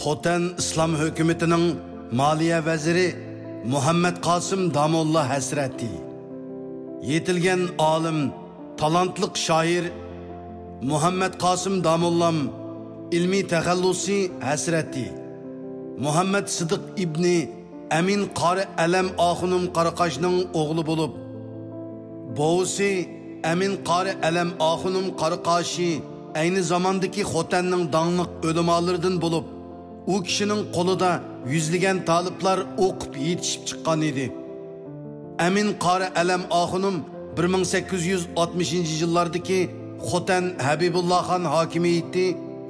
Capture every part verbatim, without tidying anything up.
خوتەن ئىسلام ھۆكۈمىتىنىڭ مالىيە ۋەزىرى مۇھەممەد قاسىم داموللا ھەسرەتى. يېتىلگەن ئالىم، تالانتلىق شائىر مۇھەممەد قاسىم داموللام ئىلمىي تەخەللۇسى ھەسرەتى. مۇھەممەد سىدىق ئىبنى ئەمىن قارى ئەلەم ئاخۇنۇم قاراقاشنىڭ ئوغلى بولۇپ، بوۋىسى ئەمىن قارى ئەلەم ئاخۇنۇم قاراقاشى ئەينى زاماندىكى خوتەننىڭ داڭلىق ئۆلىمالىرىدىن بولۇپ، ئۇ كىشىنىڭ قولىدا يۈزلىگەن تالىپلار ئوقۇپ يېتىشىپ چىققان ئىدى. ئەمىن قارى ئەلەم ئاخۇنۇم بىر مىڭ سەككىز يۈز ئاتمىشىنچى يىللاردىكى خوتەن ھەبىبۇللا خان ھاكىمىيىتى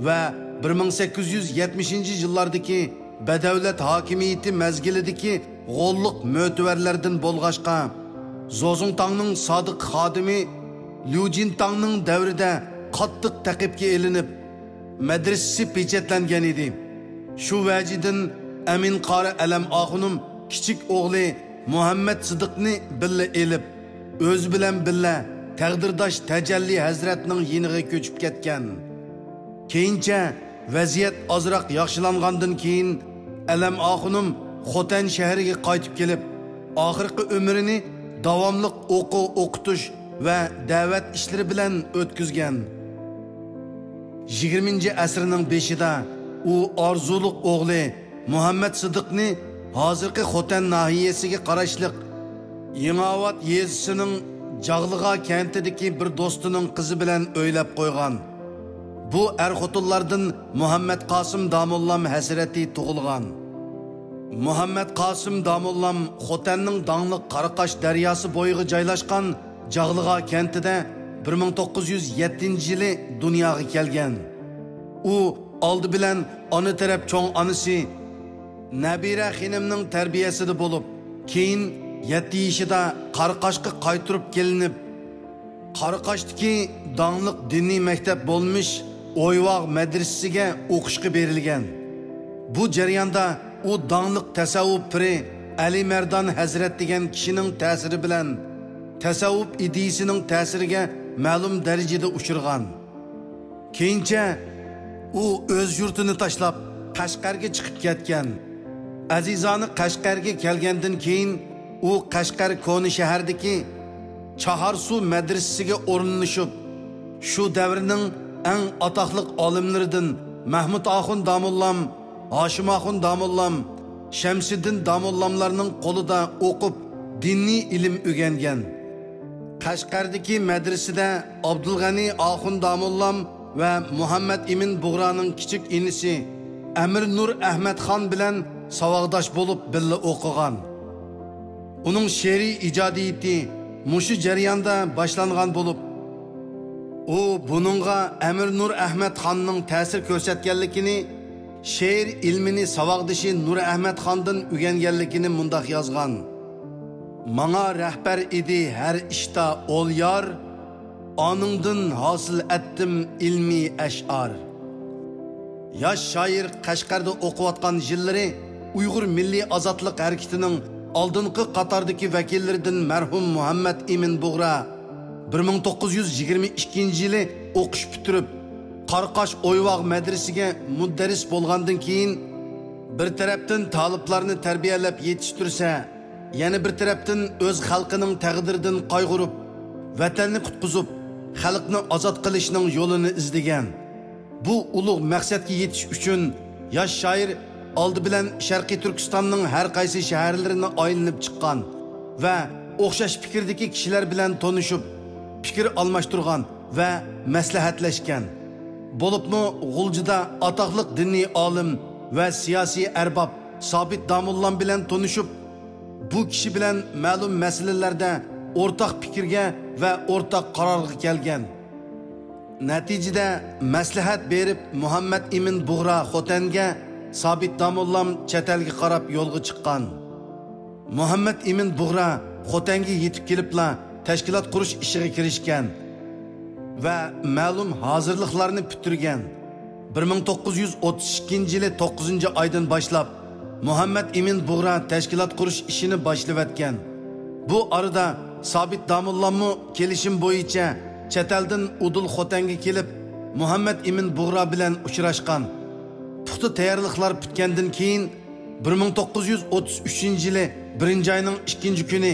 ۋە بىر مىڭ سەككىز يۈز يەتمىشىنچى يىللاردىكى بەدەۋلەت ھاكىمىيىتى مەزگىلىدىكى غوللۇق مۆتىۋەرلەردىن بولغاچقا، زوزۇڭتاڭنىڭ سادىق خادىمى ليۇجىنتاڭنىڭ دەۋرىدە قاتتىق تەقىپكە ئېلىنىپ، مەدرىسىسى پېچەتلەنگەن ئىدى. شۇ ۋەجىدىن ئەمىن قارى ئەلەم ئاخۇنۇم كىچىك ئوغلى مۇھەممەد سىدىقنى بىللە ئېلىپ، ئۆزى بىلەن بىللە تەقدىرداش تەجەللى ھەزرەتنىڭ يېنىغا كۆچۈپ كەتكەن. كېيىنچە ۋەزىيەت ئازراق ياخشىلانغاندىن كېيىن، ئەلەم ئاخۇنۇم خوتەن شەھىرىگە قايتىپ كېلىپ، ئاخىرقى ئۆمرىنى داۋاملىق ئوقۇ ئوقۇتۇش ۋە دەۋەت ئىشلىرى بىلەن ئۆتكۈزگەن. يىگىرمىنچى ئەسىرنىڭ بېشىدا ئۇ ئارزۇلۇق ئوغلى مۇھەممەد سىدىقنى ھازىرقى خوتەن ناھىيەسىگە قاراشلىق يېڭىئاۋات يېزىسىنىڭ جاغلىغا كەنتىدىكى بىر دوستىنىڭ قىزى بىلەن ئۆيلەپ قويغان. بۇ ئەر-خوتۇنلاردىن مۇھەممەد قاسىم داموللام ھەسرەتى تۇغۇلغان. مۇھەممەد قاسىم داموللام خوتەننىڭ داڭلىق قاراقاش دەرياسى بويىغا جايلاشقان جاغلىغا كەنتىدە بىر مىڭ توققۇز يۈز يەتتىنچى يىلى دۇنياغا كەلگەن. ئۇ ئالدى بىلەن ئانا تەرەپ چوڭ ئانىسى نەبىرە خېنىمنىڭ تەربىيەسىدە بولۇپ، كېيىن يەتتە يېشىدا قاراقاشقا قايتۇرۇپ كېلىنىپ، قاراقاشتىكى داڭلىق دىنىي مەكتەپ بولمىش ئويۋاغ مەدرىسىسىگە ئوقۇشقا بېرىلگەن. بۇ جەرياندا ئۇ داڭلىق تەسەۋۋۇپ پىرى ئەلى مەردان ھەزرەت دېگەن كىشىنىڭ تەسىرى بىلەن تەسەۋۋۇپ ئىدىيىسىنىڭ تەسىرىگە مەلۇم دەرىجىدە ئۇچرىغان. كېيىنچە ئۇ ئۆز يۇرتىنى تاشلاپ، قەشقەرگە چىقىپ كەتكەن. ئەزىزانە قەشقەرگە كەلگەندىن كېيىن، ئۇ قەشقەر كونا شەھەردىكى چاھارسۇ مەدرىسىسىگە ئورۇنلىشىپ، شۇ دەۋرنىڭ ئەڭ ئاتاقلىق ئالىملىرىدىن مەھمۇد ئاخۇن داموللام، ھاشىم ئاخۇن داموللام، شەمسىدىن داموللاملارنىڭ قولىدا ئوقۇپ، دىنىي ئىلىم ئۆگەنگەن. قەشقەردىكى مەدرىسىدە ئابدۇلغەنى ئاخۇن داموللام ۋە مۇھەممەد ئىمىن بۇغرانىڭ كىچىك ئىنىسى ئەمىر نۇر ئەھمەد خان بىلەن ساۋاقداش بولۇپ بىللە ئوقۇغان. ئۇنىڭ شېئىرىي ئىجادىيىتى مۇشۇ جەرياندا باشلانغان بولۇپ، ئۇ بۇنىڭغا ئەمىر نۇر ئەھمەد خاننىڭ تەسىر كۆرسەتكەنلىكىنى، شېئىر ئىلمىنى ساۋاقدىشى نۇر ئەھمەد خاندىن ئۆگەنگەنلىكىنى مۇنداق يازغان: ماڭا رەھبەر ئىدى ھەر ئىشتا ئول يار، ئانىڭدىن ھاسىل ئەتتىم ئىلمىي ئەشئار. ياش شائىر قەشقەردە ئوقۇۋاتقان يىللىرى ئۇيغۇر مىللىي ئازادلىق ھەرىكىتىنىڭ ئالدىنقى قاتاردىكى ۋەكىللىرىدىن مەرھۇم مۇھەممەد ئىمىن بۇغرا بىر مىڭ توققۇز يۈز يىگىرمە ئىككىنچى يىلى ئوقۇش پۈتتۈرۈپ، قاراقاش ئويۋاغ مەدرىسىگە مۇدەررىس بولغاندىن كېيىن، بىر تەرەپتىن تالىپلارنى تەربىيەلەپ يېتىشتۈرسە، يەنە بىر تەرەپتىن ئۆز خەلقىنىڭ تەقدىرىدىن قايغۇرۇپ، ۋەتەننى قۇتقۇزۇپ، خەلقنى ئازاد قىلىشنىڭ يولىنى ئىزدىگەن. بۇ ئۇلۇغ مەقسەتكە يېتىش ئۈچۈن ياش شائىر ئالدى بىلەن شەرقىي تۈركىستاننىڭ ھەر قايسى شەھەرلىرىنى ئايلىنىپ چىققان ۋە ئوخشاش پىكىردىكى كىشىلەر بىلەن تونۇشۇپ، پىكىر ئالماشتۇرغان ۋە مەسلىھەتلەشكەن. بولۇپمۇ غۇلجىدا ئاتاقلىق دىنىي ئالىم ۋە سىياسىي ئەرباب سابىت داموللام بىلەن تونۇشۇپ، بۇ كىشى بىلەن مەلۇم مەسىلىلەردە ئورتاق پىكىرگە ۋە ئورتاق قارارغا كەلگەن. نەتىجىدە مەسلىھەت بېرىپ، مۇھەممەد ئىمىن بۇغرا خوتەنگە، سابىت داموللام چەت ئەلگە قاراپ يولغا چىققان. مۇھەممەد ئىمىن بۇغرا خوتەنگە يېتىپ كېلىپلا تەشكىلات قۇرۇش ئىشىغا كىرىشكەن ۋە مەلۇم ھازىرلىقلارنى پۈتتۈرگەن. بىر مىڭ توققۇز يۈز ئوتتۇز ئىككىنچى يىلى توققۇزىنچى ئايدىن باشلاپ، مۇھەممەد ئىمىن بۇغرا تەشكىلات قۇرۇش ئىشىنى باشلىۋەتكەن. بۇ ئارىدا سابىت داموللاممۇ كېلىشىم بويىچە چەت ئەلدىن ئۇدۇل خوتەنگە كېلىپ، مۇھەممەد ئىمىن بۇغرا بىلەن ئۇچراشقان. پۇختا تەييارلىقلار پۈتكەندىن كېيىن، بىر مىڭ توققۇز يۈز ئوتتۇز ئۈچىنچى يىلى بىرىنچى ئاينىڭ ئىككىنچى كۈنى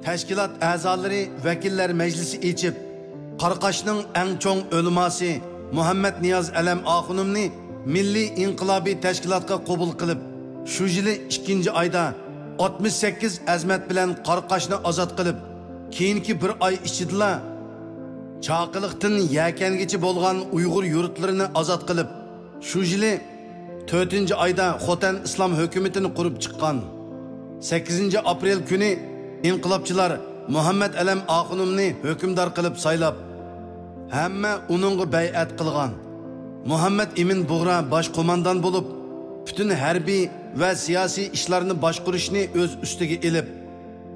تەشكىلات ئەزالىرى ۋەكىللەر مەجلىسى ئېچىپ، قاراقاشنىڭ ئەڭ چوڭ ئۆلىماسى مۇھەممەد نىياز ئەلەم ئاخۇنۇمنى مىللىي ئىنقىلابىي تەشكىلاتقا قوبۇل قىلىپ، شۇ يىلى ئىككىنچى ئايدا ئاتمىش سەككىز ئەزىمەت بىلەن قاراقاشنى ئازاد قىلىپ، كېيىنكى بىر ئاي ئىچىدىلا چاقىلىقتىن يەكەنگىچە بولغان ئۇيغۇر يۇرتلىرىنى ئازاد قىلىپ، شۇ يىلى تۆتىنچى ئايدا خوتەن ئىسلام ھۆكۈمىتىنى قۇرۇپ چىققان. سەككىزىنچى ئاپرېل كۈنى ئىنقىلابچىلار مۇھەممەد ئەلەم ئاخۇنۇمنى ھۆكۈمدار قىلىپ سايلاپ، ھەممە ئۇنىڭغا بەيئەت قىلغان. مۇھەممەد ئىمىن بۇغرا باش قوماندان بولۇپ، پۈتۈن ھەربىي ۋە سىياسىي ئىشلارنى باشقۇرۇشنى ئۆز ئۈستىگە ئېلىپ،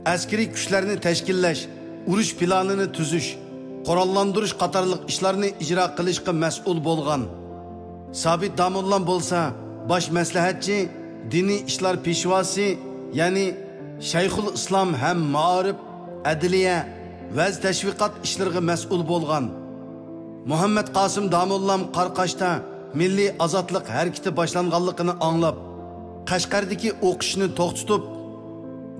ئەسكىرىي كۈچلەرنى تەشكىللەش، ئۇرۇش پىلانىنى تۈزۈش، قوراللاندۇرۇش قاتارلىق ئىشلارنى ئىجرا قىلىشقا مەسئۇل بولغان. سابىت داموللام بولسا باش مەسلىھەتچى، دىنىي ئىشلار پېشۋاسى، يەنى شەيخۇل ئىسلام ھەم مائارىپ، ئەدلىيە، ۋەز تەشۋىقات ئىشلىرىغا مەسئۇل بولغان. مۇھەممەد قاسىم داموللام قاراقاشتا مىللىي ئازادلىق ھەرىكىتى باشلانغانلىقىنى ئاڭلاپ، قەشقەردىكى ئوقۇشنى توختىتىپ،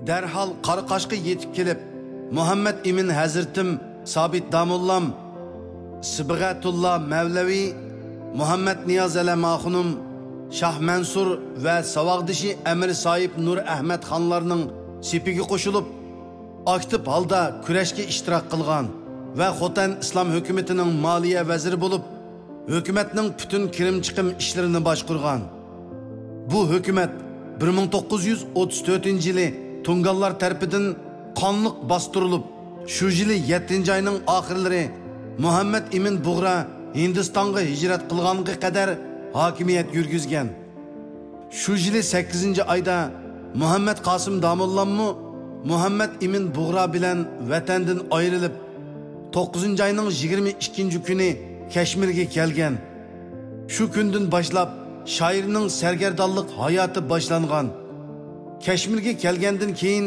دەرھال قاراقاشقا يېتىپ كېلىپ، مۇھەممەد ئىمىن ھەزرىتىم سابىت داموللام، سىبغەتۇللا مەۋلەۋى، مۇھەممەد نىياز ئەلەم ئاخۇنۇم، شاھ مەنسۇر ۋە ساۋاقدىشى ئەمىر ساھىب نۇر ئەھمەد خانلارنىڭ سېپىگە قوشۇلۇپ، ئاكتىپ ھالدا كۈرەشكە ئىشتىراك قىلغان ۋە خوتەن ئىسلام ھۆكۈمىتىنىڭ مالىيە ۋەزىرى بولۇپ، ھۆكۈمەتنىڭ پۈتۈن كىرىم-چىقىم ئىشلىرىنى باشقۇرغان. بۇ ھۆكۈمەت بىر مىڭ توققۇز يۈز ئوتتۇز تۆتىنچى يىلى تۇڭگانلار تەرىپىدىن قانلىق باستۇرۇلۇپ، شۇ يىلى يەتتىنچى ئاينىڭ ئاخىرلىرى مۇھەممەد ئىمىن بۇغرا ھىندىستانغا ھىجرەت قىلغانغا قەدەر ھاكىمىيەت يۈرگۈزگەن. شۇ يىلى سەككىزىنچى ئايدا مۇھەممەد قاسىم داموللاممۇ مۇھەممەد ئىمىن بۇغرا بىلەن ۋەتەندىن ئايرىلىپ، توققۇزىنچى ئاينىڭ يىگىرمە ئىككىنچى كۈنى كەشمىرگە كەلگەن. شۇ كۈندىن باشلاپ شائىرنىڭ سەرگەردانلىق ھاياتى باشلانغان. كەشمىرگە كەلگەندىن كېيىن،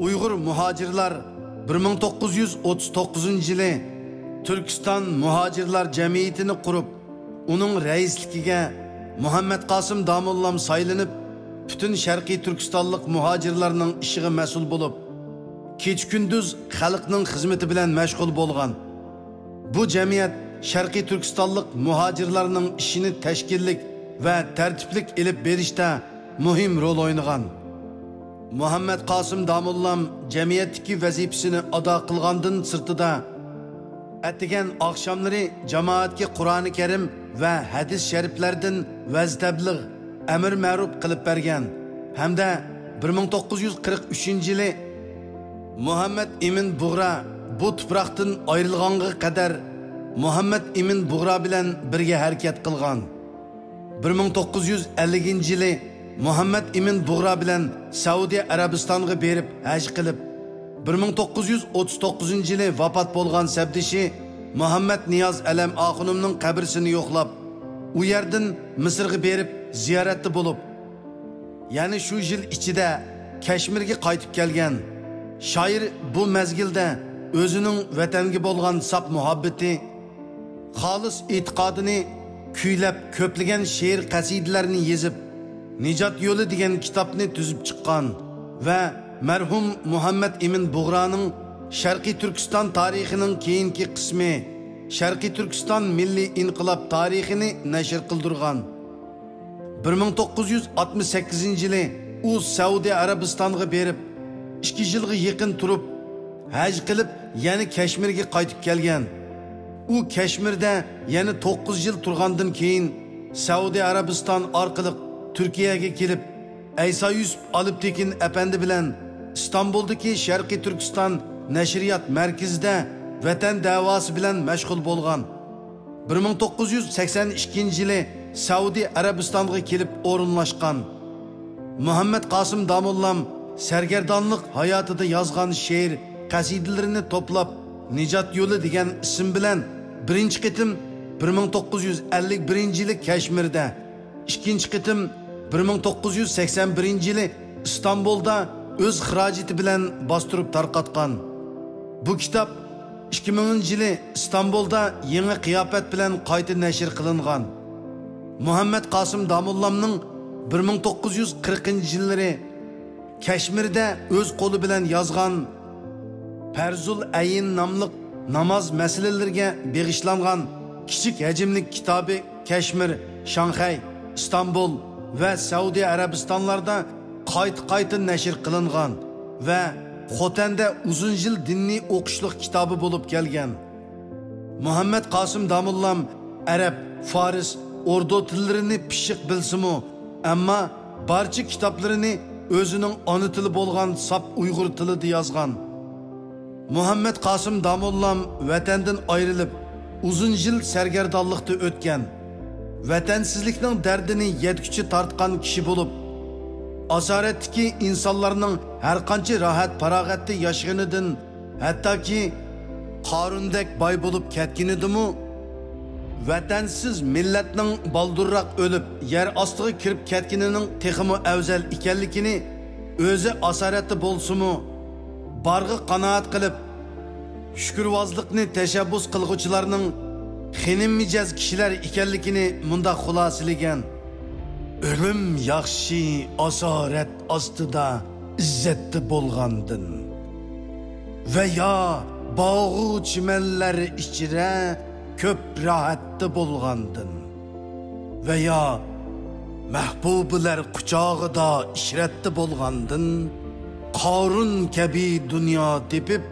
ئۇيغۇر مۇھاجىرلار بىر مىڭ توققۇز يۈز ئوتتۇز توققۇزىنچى يىلى تۈركىستان مۇھاجىرلار جەمئىيىتىنى قۇرۇپ، ئۇنىڭ رەئىسلىكىگە مۇھەممەد قاسىم داموللام سايلىنىپ، پۈتۈن شەرقىي تۈركىستانلىق مۇھاجىرلارنىڭ ئىشىغا مەسئۇل بولۇپ، كېچە-كۈندۈز خەلقنىڭ خىزمىتى بىلەن مەشغۇل بولغان. بۇ جەمئىيەت شەرقىي تۈركىستانلىق مۇھاجىرلارنىڭ ئىشىنى تەشكىللىك ۋە تەرتىپلىك ئېلىپ بېرىشتە مۇھىم رول ئوينىغان. مۇھەممەد قاسىم داموللام جەمئىيەتتىكى ۋەزىپىسىنى ئادا قىلغاندىن سىرتىدا، ئەتىگەن ئاخشاملىرى جامائەتكە قۇرئانى كەرىم ۋە ھەدىس شەرىپلەردىن ۋەز تەبلىغ، ئەمىر مەرۇپ قىلىپ بەرگەن ھەمدە بىر مىڭ توققۇز يۈز قىرىق ئۈچىنچى يىلى مۇھەممەد ئىمىن بۇغرا بۇ تۇپراقتىن ئايرىلغانغا قەدەر مۇھەممەد ئىمىن بۇغرا بىلەن بىرگە ھەرىكەت قىلغان. بىر مىڭ توققۇز يۈز ئەللىكىنچى يىلى مۇھەممەد ئىمىن بۇغرا بىلەن سەئۇدى ئەرەبىستانغا بېرىپ ھەج قىلىپ، بىر مىڭ توققۇز يۈز ئوتتۇز توققۇزىنچى يىلى ۋاپات بولغان سەپدىشى مۇھەممەد نىياز ئەلەم ئاخۇنۇمنىڭ قەبرىسىنى يوقلاپ، ئۇ يەردىن مىسىرغا بېرىپ زىيارەتتە بولۇپ، يەنە شۇ يىل ئىچىدە كەشمىرگە قايتىپ كەلگەن. شائىر بۇ مەزگىلدە ئۆزىنىڭ ۋەتەنگە بولغان ساپ مۇھەببىتى، خالىس ئېتىقادىنى كۈيلەپ، كۆپلىگەن شېئىر قەسىدىلەرنى يېزىپ، نىجات يولى دېگەن كىتابنى تۈزۈپ چىققان ۋە مەرھۇم مۇھەممەد ئىمىن بۇغرانىڭ شەرقىي تۈركىستان تارىخىنىڭ كېيىنكى قىسمى، شەرقىي تۈركىستان مىللىي ئىنقىلاب تارىخىنى نەشر قىلدۇرغان. بىر مىڭ توققۇز يۈز ئاتمىش سەككىزىنچى يىلى ئۇ سەئۇدى ئەرەبىستانغا بېرىپ، ئىككى يىلغا يېقىن تۇرۇپ، ھەج قىلىپ، يەنە كەشمىرگە قايتىپ كەلگەن. ئۇ كەشمىردە يەنە توققۇز يىل تۇرغاندىن كېيىن، سەئۇدى ئەرەبىستان ئارقىلىق تۈركىيەگە كېلىپ، ئەيسا يۈسۈپ ئالپتېكىن ئەپەندى بىلەن ئىستانبۇلدىكى شەرقىي تۈركىستان نەشرىيات مەركىزىدە ۋەتەن دەۋاسى بىلەن مەشغۇل بولغان. بىر مىڭ توققۇز يۈز سەكسەن ئىككىنچى يىلى سەئۇدى ئەرەبىستانغا كېلىپ ئورۇنلاشقان. مۇھەممەد قاسىم داموللام سەرگەردانلىق ھاياتىدا يازغان شېئىر، قەسىدىلىرىنى توپلاپ، نىجات يولى دېگەن ئىسىم بىلەن بىرىنچى قېتىم بىر مىڭ توققۇز يۈز ئەللىك بىرىنچى يىلى كەشمىردە، ئىككىنچى قېتىم بىر مىڭ توققۇز يۈز سەكسەن بىرىنچى يىلى ئىستانبۇلدا ئۆز خىراجىتى بىلەن باستۇرۇپ تارقاتقان. بۇ كىتاب ئىككى مىڭىنچى يىلى ئىستانبۇلدا يېڭى قىياپەت بىلەن قايتا نەشر قىلىنغان. مۇھەممەد قاسىم داموللامنىڭ بىر مىڭ توققۇز يۈز قىرىقىنچى يىللىرى كەشمىردە ئۆز قولى بىلەن يازغان پەرزۇل ئەين ناملىق ناماز مەسىلىلىرىگە بېغىشلانغان كىچىك ھەجىملىك كىتابى كەشمىر، شاڭخەي، ئىستانبۇل ۋە سەئۇدى ئەرەبىستانلاردا قايتا-قايتا نەشر قىلىنغان ۋە خوتەندە ئۇزۇن يىل دىنىي ئوقۇشلۇق كىتابى بولۇپ كەلگەن. مۇھەممەد قاسىم داموللام ئەرەب، فارس، ئوردۇ تىللىرىنى پىششىق بىلسىمۇ، ئەمما بارچە كىتابلىرىنى ئۆزىنىڭ ئانا تىلى بولغان ساپ ئۇيغۇر تىلىدا يازغان. مۇھەممەد قاسىم داموللام ۋەتەندىن ئايرىلىپ، ئۇزۇن يىل سەرگەردانلىقتا ئۆتكەن. ۋەتەنسىزلىكنىڭ دەردىنى يەتكۈچە تارتقان كىشى بولۇپ، ئاسارەتتىكى ئىنسانلارنىڭ ھەرقانچە راھەت-پاراغەتتە ياشىغىنىدىن، ھەتتاكى قارۇندەك باي بولۇپ كەتكىنىدىمۇ، ۋەتەنسىز مىللەتنىڭ بالدۇرراق ئۆلۈپ، يەر ئاستىغا كىرىپ كەتكىنىنىڭ تېخىمۇ ئەۋزەل ئىكەنلىكىنى، ئۆزى ئاسارەتتە بولسىمۇ، بارغا قانائەت قىلىپ، شۈكۈرۋازلىقنى تەشەببۇس قىلغۇچىلارنىڭ خېنىم مىجەز كىشىلەر ئىكەنلىكىنى مۇنداق خۇلاسىلىگەن: ئۆلۈم ياخشى ئاسارەت ئاستىدا ئىززەتتە بولغاندىن ۋە يا باغۇ چىمەنلەر ئىچرە كۆپ راھەتتە بولغاندىن ۋە يا مەھبۇبىلەر قۇچاغىدا ئىشرەتتە بولغاندىن، قارۇن كەبى دۇنيا تېپىپ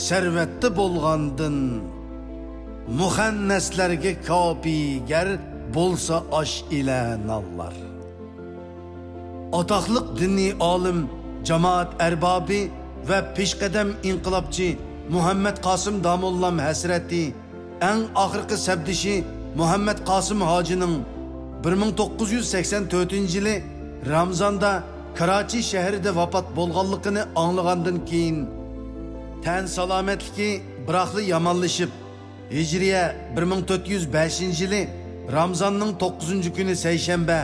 سەرۋەتتە بولغاندىن، مۇخەننەسلەرگە كاپىگەر بولسا ئاش ئىلە نانلار. ئاتاقلىق دىنىي ئالىم، جامائەت ئەربابى ۋە پېشقەدەم ئىنقىلابچى مۇھەممەد قاسىم داموللام ھەسرەتى ئەڭ ئاخىرقى سەپدىشى مۇھەممەد قاسىم ھاجىنىڭ بىر مىڭ توققۇز يۈز سەكسەن تۆتىنچى يىلى رامزاندا كاراچى شەھىرىدە ۋاپات بولغانلىقىنى ئاڭلىغاندىن كېيىن، تەن سالامەتلىكى بىراقلا يامانلىشىپ، ھىجرىيە بىر مىڭ تۆت يۈز بەشىنچى يىلى رامزاننىڭ توققۇزىنچى كۈنى سەيشەنبە،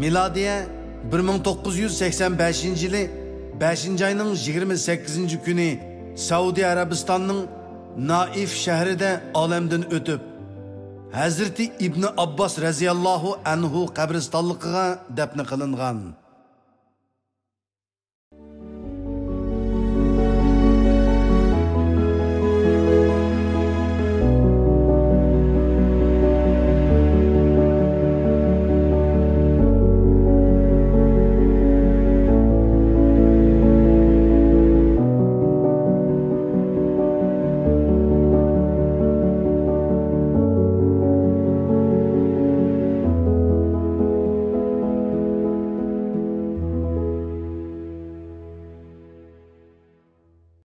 مىلادىيە بىر مىڭ توققۇز يۈز سەكسەن بەشىنچى يىلى بەشىنچى ئاينىڭ يىگىرمە سەككىزىنچى كۈنى سەئۇدى ئەرەبىستاننىڭ نائىف شەھىرىدە ئالەمدىن ئۆتۈپ، ھەزرىتى ئىبنى ئابباس رەزىياللاھۇ ئەنھۇ قەبرىستانلىقىغا دەپنە قىلىنغان.